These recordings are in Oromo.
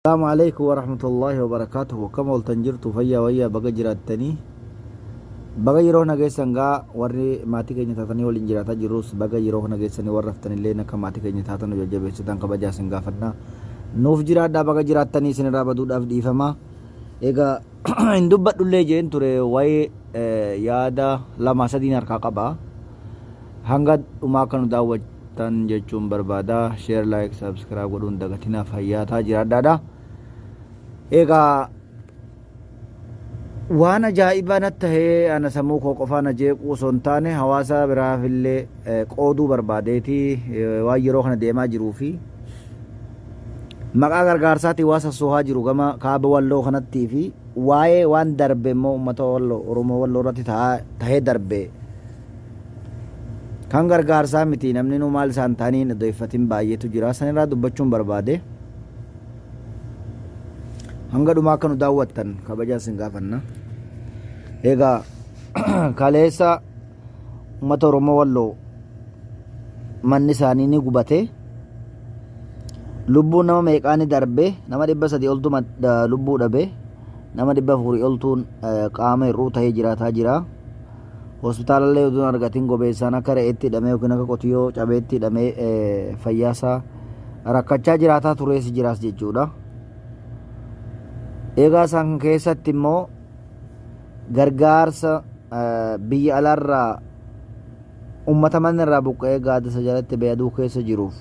Assalaamu alaikum warahmatullaahi wabarakaatuhu. Akkam ooltan? Jirtu fayyaa wayyaa? Baga jiraattanii, baga yeroo nageessan gaa. Warri maatii keenya taatanii waliin jiraataa jirrus baga yeroo nageessanii, warra haftanillee akka maatii keenya taatan nu jajjabeessitan kabajaa isin gaafadha. Nuuf jiraadhaa, baga jiraattanii. Isin irraa baduudhaaf dhiifama. Egaa hin dubbadhullee jeen ture, waa'ee yaada lama sadiin harkaa qaba. Hanga dhumaa akka nu daawwattan jechuun barbaada. Share, like, subscribe godhuun dagatinaa. Fayyaataa jiraadhaadha. Egaa waan ajaa'ibaa natti tahee, ana sammuu koo qofaa na jeequu osoo hin taane hawaasa biraafillee qooduu barbaadeeti, waan yeroo kana deemaa jiruu fi maqaa gargaarsaatiin waa sassoohaa jiru gama kaaba Walloo kanattii fi waa'ee waan darbe immoo uummata Walloo, Oromoo Walloo irratti tahee darbe kan gargaarsaa miti, namni nu maal isaan ta'anii hin odeeffatin baay'eetu jira. Sanirraa dubbachuun barbaade. Hanga dhumaa akka nu daawwattan kabajaa isin gaafanna. Egaa kaleessa uummata Oromoo Walloo manni isaanii ni gubate. Lubbuun nama meeqaa ni darbe? Nama 300 oltu lubbuu dhabe. Nama 400 oltuun qaama hir'uu ta'ee jiraataa jira. Hospitaalallee utuu hin argatin gobeessaan akka re'eetti hidhamee yookiin akka qotiyyoo cabeetti hidhamee fayyaasaa rakkachaa jiraataa turees jiraas jechuudha. Egaa isaan keessatti immoo gargaarsa biyya alaarraa ummata manni irraa buqqa'ee gaaddisa jalatti ba'ee aduu keessa jiruuf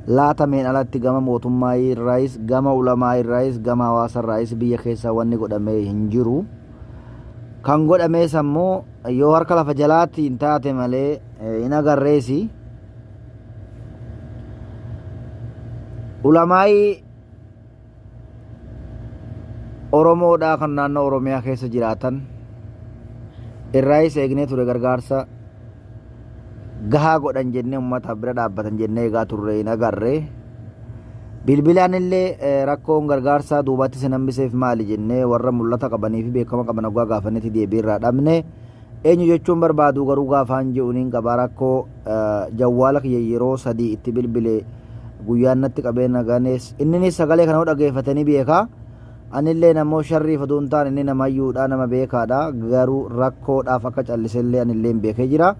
laatameen alatti gama mootummaa irraayis, gama ulamaa irraayis, gama hawaasa irraayis biyya keessaa wanni godhamee hin jiru. Kan godhamees ammoo yoo harka lafa jalaatiin taate malee hin agarreesi. Ulamaayii Oromoodhaa kan naannoo Oromiyaa keessa jiraatan irraayis eegnee ture, gargaarsa gahaa godhan jennee, uummataaf bira dhaabbatan jennee eegaa turre, hin agarre. Bilbilaan illee rakkoon gargaarsaa duubatti isin hambiseef maali jennee warra mul'ata qabanii fi beekama qaban hoggaa gaafannetti deebii irraa dhabne. Eenyu jechuun barbaadu garuu gaafaan ji'u niin qaba. Rakkoo jawwaala kiyya yeroo sadii itti bilbile guyyaan natti qabee naganees, inninis sagalee kana dhageeffatanii beeka. Anillee ammoo sharriif oduu hin taane, inni nama hayyuudha, nama beekaadha, garuu rakkoodhaaf akka callisellee anillee beekee jira.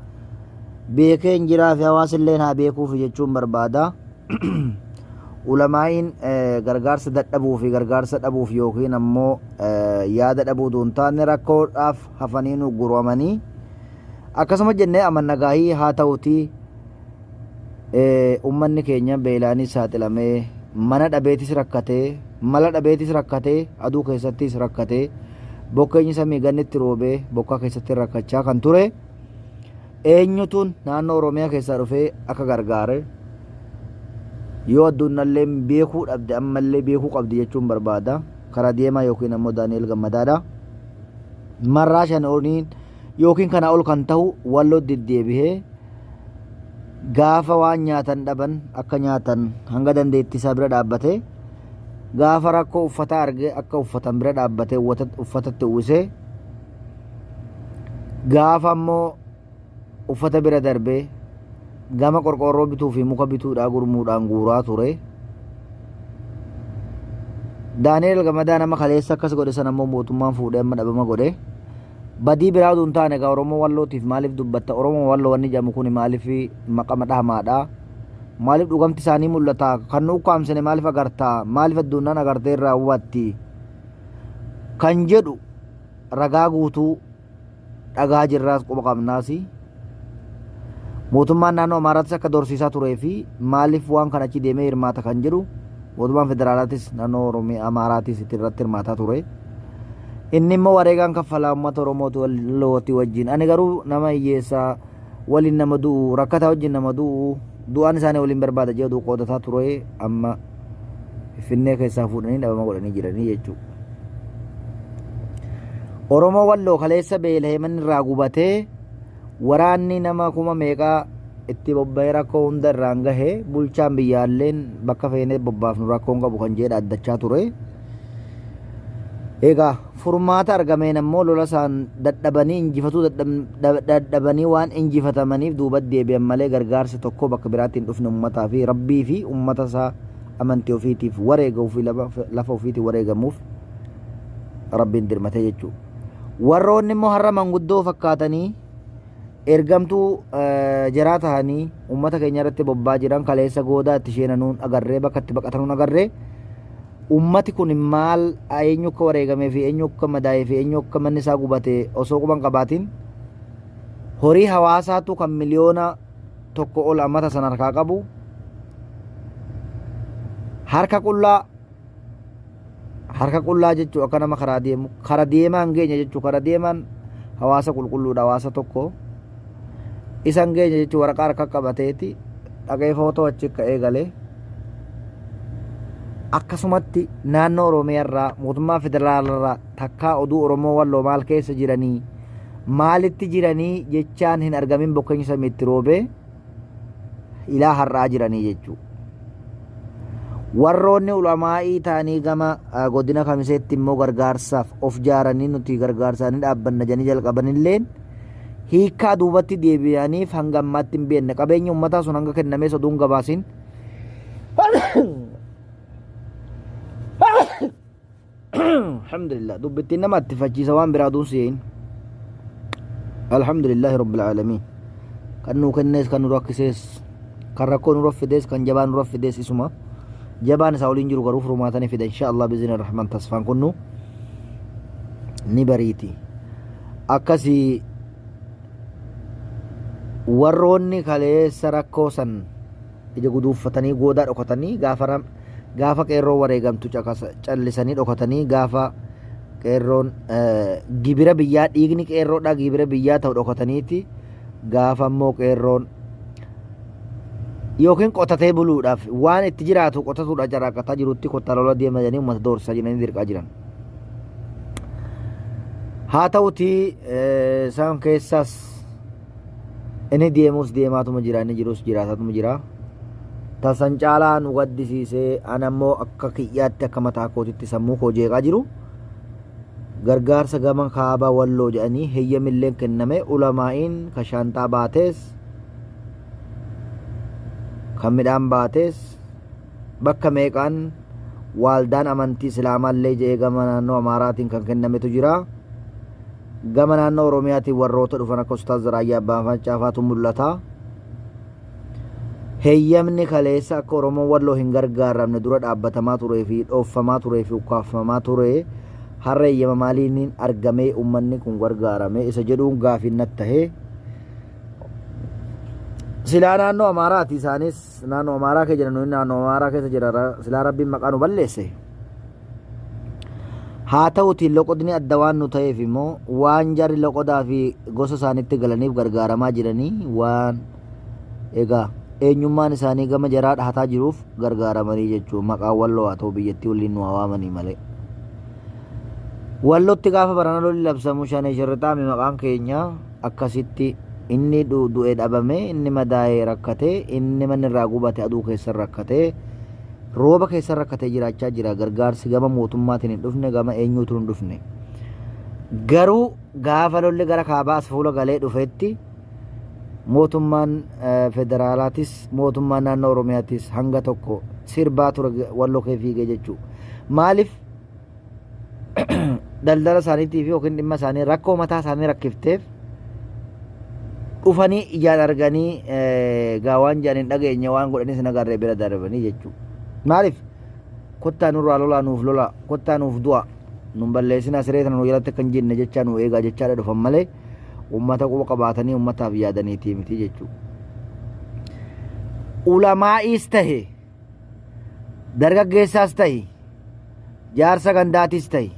Beekeen jiraa fi hawaasillee haa beekuuf jechuun barbaada. Ulamaa'iin gargaarsa dadhabuu fi gargaarsa dhabuuf yookiin ammoo yaada dhabuu oduu hin taane rakkoodhaaf hafanii nu guramanii akkasuma jennee amanna. Gaahii haa ta'uti, ummanni keenya beelaanis saaxilamee, mana dhabeetis rakkatee, mala dhabeetis rakkatee, aduu keessattis rakkatee, bokkeenyi samii gannitti roobee bokkaa keessatti rakkachaa kan ture eenyutuun naannoo Oromiyaa keessaa dhufee akka gargaare yoo addunnallee beekuu dhabde ammallee beekuu qabdi jechuun barbaada. Karaa deemaa yookiin ammoo Daani'el Gammadaadha. Marraa shan oliin yookiin kana ol kan ta'u Walloo deddeebihee gaafa waan nyaatan dhaban akka nyaatan hanga dandeettii isaa bira dhaabbate, gaafa rakkoo uffataa arge akka uffatan bira dhaabbate uffatatti uwwisee, gaafa ammoo uffata bira darbee gama qorqoorroo bituu fi muka bituudhaa gurmuudhaan guuraa ture. Daani'el Gammadaa nama kaleessa akkas godhe sana immoo mootummaan fuudhee amma dhabama godhe. Badii biraa oduu hin taane, egaa Oromoo Wallootiif maaliif dubbatta? Oromoo Walloo wanni jedhamu kun maaliif maqama dhahamaadha? Maaliif dhugamti isaanii mul'ata? Kan nu ukkaamsine maaliif agartaa? Maaliif addunyaan agartee irraa hubatti? Kan jedhu ragaa guutuu dhagaa jirraas quba qabnaasi. Mootummaan naannoo Amaaraattis akka dorsiisaa turee fi maaliif waan kana achi deemee hirmaata kan jedhu, mootummaan federaalaatis naannoo Oromiyaa Amaaraatis itti irratti hirmaataa ture. Inni immoo wareegaan kaffalaa uummata Oromootii wajjin. Ani garuu nama hiyyeessaa waliin nama du'u, rakkataa wajjin nama du'u, du'aan isaanii waliin barbaada jedhu qoodataa ture, amma Finfinnee keessaa fuudhanii dhabama godhanii jiranii jechuudha. Oromoo Walloo kaleessa beela'ee manni irraa gubatee, waraanni nama kuma meeqaa itti bobba'ee rakkoo hunda irraan gahe, bulchaan biyyaalleen bakka feenee bobbaafnu rakkoon qabu kan jedhe dhaaddachaa ture. Egaa furmaata argameen ammoo lola isaan dadhabanii injifatuu dadhabanii waan injifatamaniif duubatti deebi'an malee gargaarsi tokko bakka biraatti hin dhufne, uummataa fi rabbii fi uummata isaa amantii ofiitiif wareeguu fi lafa ofiitiif wareegamuuf Rabbiin dirmatee jechuudha. Warroonni immoo har'a manguddoo fakkaatanii ergamtuu jaraa tahanii uummata keenya irratti bobbaa jiran kaleessa goodaa itti sheenanuun agarree, bakka itti baqatanuun agarree, ummati kun maal, eenyu akka wareegamee fi eenyu akka madaa'ee fi eenyu akka manni isaa gubate osoo quban qabaatiin, horii hawaasaatu kan 1 miliyoona ol ammata san harkaa qabu harka qullaa, harka qullaa jechuun akka nama karaa deemu, kara deemaa hin geenye jechuun, kara deemaan hawaasa qulqulluudha, hawaasa tokko isa hin geenye jechuun, waraqaa harka qabateeti dhaqee footoo achi ka'ee galee. Akkasumatti naannoo Oromiyaa irraa, mootummaa federaalaa irraa takkaa oduu Oromoo Walloo maal keessa jiranii, maalitti jiranii jechaan hin argamin. Bokkeenyi samiitti roobee ilaa har'aa jiranii jechuudha. Warroonni ulamaa'ii ta'anii gama godina Kamiseetti immoo gargaarsaaf of jaaranii, nuti gargaarsaanii dhaabbanna jedhanii jalqabanilleen hiikkaa duubatti deebi'aniif hanga ammaatti hin beekne. Qabeenyi uummataa sun hanga kennamees oduun gabaasin. Alhamdulillah, dubbittiin nama attifachiisa, waan biraa oduun si'een. Alhamdulillahi rabbil aalamiin. Kan nuu kennees, kan nu rakkisees, kan rakkoo nurra fidees, kan jabaa nurra fidees isuma. Jabaan isaa waliin jiru garuu furmaata ni fida insha Allah biizni rahman. Tasfaan kunnu ni bariiti. Akkasii warroonni kaleessa rakkoo san ija guduuffatanii goodaa dhokatanii, gaafa qeerroo wareegamtu callisanii dhokatanii, gaafa qeerroon gibira biyyaa, dhiigni qeerroodhaa gibira biyyaa ta'u dhokataniiti, gaafa immoo qeerroon yookiin qotatee buluudhaaf waan itti jiraatu qotatuudha carraaqqataa jirutti, kottaa lola deema jedhanii uummata doorsisaa jiranii, dirqaa jiran. Haa ta'utii isaan keessaas inni deemus deemaatuma jira, inni jirus jiraataatuma jira. Tasan caalaa nu gaddisiisee, ana immoo akka kiyyaatti, akka mataa kootitti sammuu koo jeeqaa jiru, gargaarsa gama kaaba Walloo jedhanii heeyyamilleen kenname, ulamaa'iin ka shaanxaa baatees, kan midhaan baatees, bakka meeqaan waaldaan amantii islaamaallee jedhee gama naannoo Amaaraatiin kan kennametu jira. Gama naannoo Oromiyaatiin warroota dhufan akka Ustaaz Raayyaa Abbaa Macaafaatu mul'ata. Heeyyamni kaleessa akka Oromoon Walloo hin gargaaramne dura dhaabbatamaa turee fi dhooffamaa turee fi ukkaaffamaa ture har'a heeyyama maaliin argamee uummanni kun gargaarame isa jedhuun gaafiin natti tahee. Silaa naannoo Amaaraati, isaanis naannoo Amaaraa keessa jiran, nuyi naannoo Amaaraa keessa jira, silaa Rabbiin maqaa nu balleesse. Haa ta'uti loqodni adda waan nu ta'eef immoo waan jarri loqodaa fi gosa isaanitti galaniif gargaaramaa jiranii, waan egaa eenyummaan isaanii gama jaraa dhahataa jiruuf gargaaramanii jechuun maqaa Walloo haa ta'u biyyattii waliin nu haa waamanii malee. Wallotti gaafa barana lolli labsamu shanee shirrixaami maqaan keenya. Akkasitti inni du'e dhabame, inni madaa'e rakkate, inni manni irraa gubate aduu keessa rakkate, rooba keessa rakkatee jiraachaa jira. Gargaarsi gama mootummaatiin hin dhufne, gama eenyuutu hin dhufne. Garuu gaafa lolli gara kaabaa as fuula galee dhufetti mootummaan federaalaatis mootummaan naannoo Oromiyaatis hanga tokko sirbaa ture Walloo kee fiigee jechuudha. Maaliif daldala isaaniitii fi yookiin dhimma isaanii rakkoo mataa isaanii rakkifteef dhufanii ijaan arganii gaa waan jedhan hin dhageenye, waan godhanis hin agarree bira darbanii jechuudha. Maaliif kottaa nurraa lolaa, nuuf lolaa, kottaa nuuf du'a, nun balleessinaa, siree tana nu jalatti akka hin jenne jechaa nu eegaa jechaadha dhufan malee uummata quba qabaatanii uummataaf yaadaniitii miti jechuudha. Ulamaa'iis tahe, dargaggeessaas tahi, jaarsa gandaatis tahi,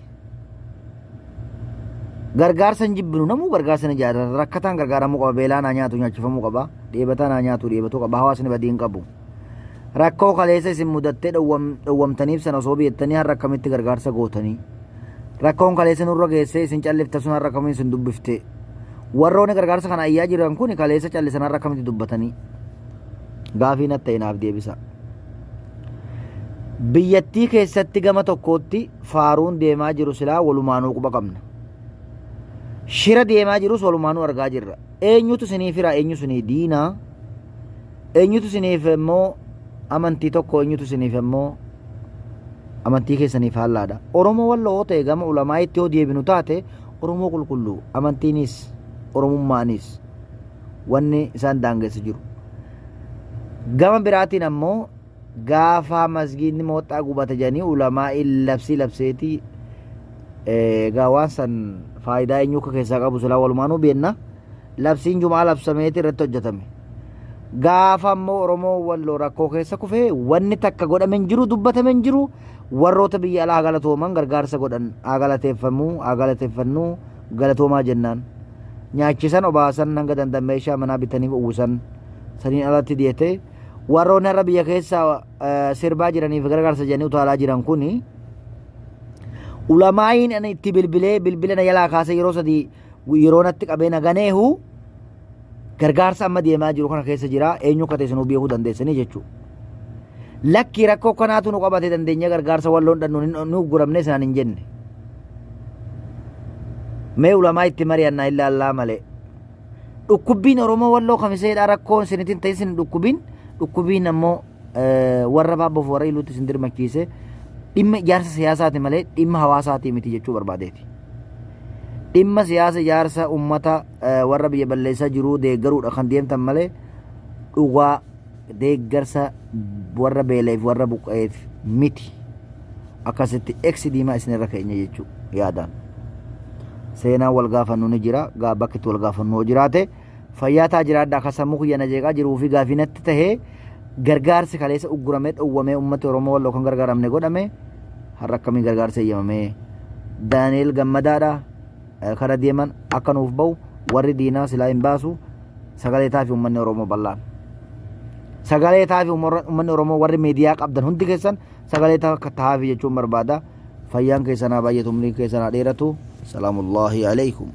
gargaarsa hin jibbinu. Namuu gargaarsa ni jaalata. Rakkataan gargaaramuu qaba, beelaan haa nyaatu nyaachifamuu qaba, dheebataan haa nyaatu dheebatuu qaba. Hawaasni badii hin qabu. Rakkoo kaleessa isin mudattee dhowwamtaniif sana osoo beektanii har'a akkamitti gargaarsa gootanii? Rakkoon kaleessa nurra geessee isin callifta sun har'a akkamiin isin dubbifte? Warroonni gargaarsa kana ayyaa jiran kun kaleessa callisan, har'a akkamitti dubbatanii? Gaafii natti ta'e naaf deebisa. Biyyattii keessatti gama tokkootti faaruun deemaa jiru silaa walumaanuu quba qabna. Shira deemaa jirus walumaanuu argaa jirra. Eenyutu isiniif hira, eenyu isinii diinaa, eenyutu isiniif immoo Amantii tokko eenyutu isiniif immoo amantii keessaniif haallaadha. Oromoo walloo yoo ta'e gama ulamaa'itti yoo deebinu taate Oromoo qulqulluu amantiinis Oromummaanis wanni isaan daangessu jiru. Gama biraatiin ammoo gaafa masgiidni mooxxaa gubate jedhanii ulamaa'iin labsii labseeti egaa waan san faayidaa eenyu akka keessaa qabu silaa walumaanuu beenna. Labsiin jumaa labsameeti irratti hojjetame. Gaafa ammoo Oromoo walloo rakkoo keessa kufe wanni takka godhame hin jiru dubbatame hin jiru warroota biyya alaa galatooman gargaarsa godhan haa galateeffamuu haa galateeffannuu galatoomaa jennaan. Nyaachisan obaasan hanga danda'an meeshaa manaa bitaniif uwwisan saniin alatti diyete warroonni har'a biyya keessa sirbaa jiraniif gargaarsa jedhanii utaalaa jiran kuni ulamaa'iin ani itti bilbilee bilbila na jalaa kaasee yeroo sadii yeroo natti qabee na ganeehu gargaarsa amma deemaa jiru kana keessa jira eenyu akka ta'e isinuu beekuu dandeessanii jechuudha. Lakkii rakkoo kanaatu nu qabate dandeenyee gargaarsa walloon dhannu nu ugguramne isaan hin jenne. Mee ulamaa itti mari'annaa ilaallaa malee. Dhukkubbiin Oromoo walloo kamiseedhaa rakkoon isinitti hin ta'in isin dhukkubiin dhukkubiin ammoo warra baabboof warra iluutti isin dirmachiise dhimma ijaarsa siyaasaati malee dhimma hawaasaati miti jechuu barbaadeeti. Dhimma siyaasa ijaarsa uummata warra biyya balleessaa jiruu deeggaruudha kan deemtan malee dhugaa deeggarsa warra beela'eef warra buqqa'eef miti. Akkasitti eksi diimaa isinirra keenya jechuu yaadaan. Seenaan wal gaafannu ni jira. Gaa bakki itti wal gaafannu hoo jiraate fayyaa taa jiraadhaa kan sammuu kiyya na jeeqaa jiruu fi gaafii natti tahee gargaarsi kaleessa ugguramee dhowwamee uummati Oromoo walloo kan gargaaramne godhame har'a akkamiin gargaarsa eeyyamamee Daani'eel Gammadaadha kara deeman akka nuuf bahu warri diinaa silaa hin baasu sagalee taafi uummanni Oromoo bal'aan. Sagalee taafi uummanni Oromoo warri miidiyaa qabdan hundi keessan sagalee taafi jechuun barbaada. Fayyaan keessan haa baay'atu umriin keessan haa dheeratu. Salaamullaahi alaikum.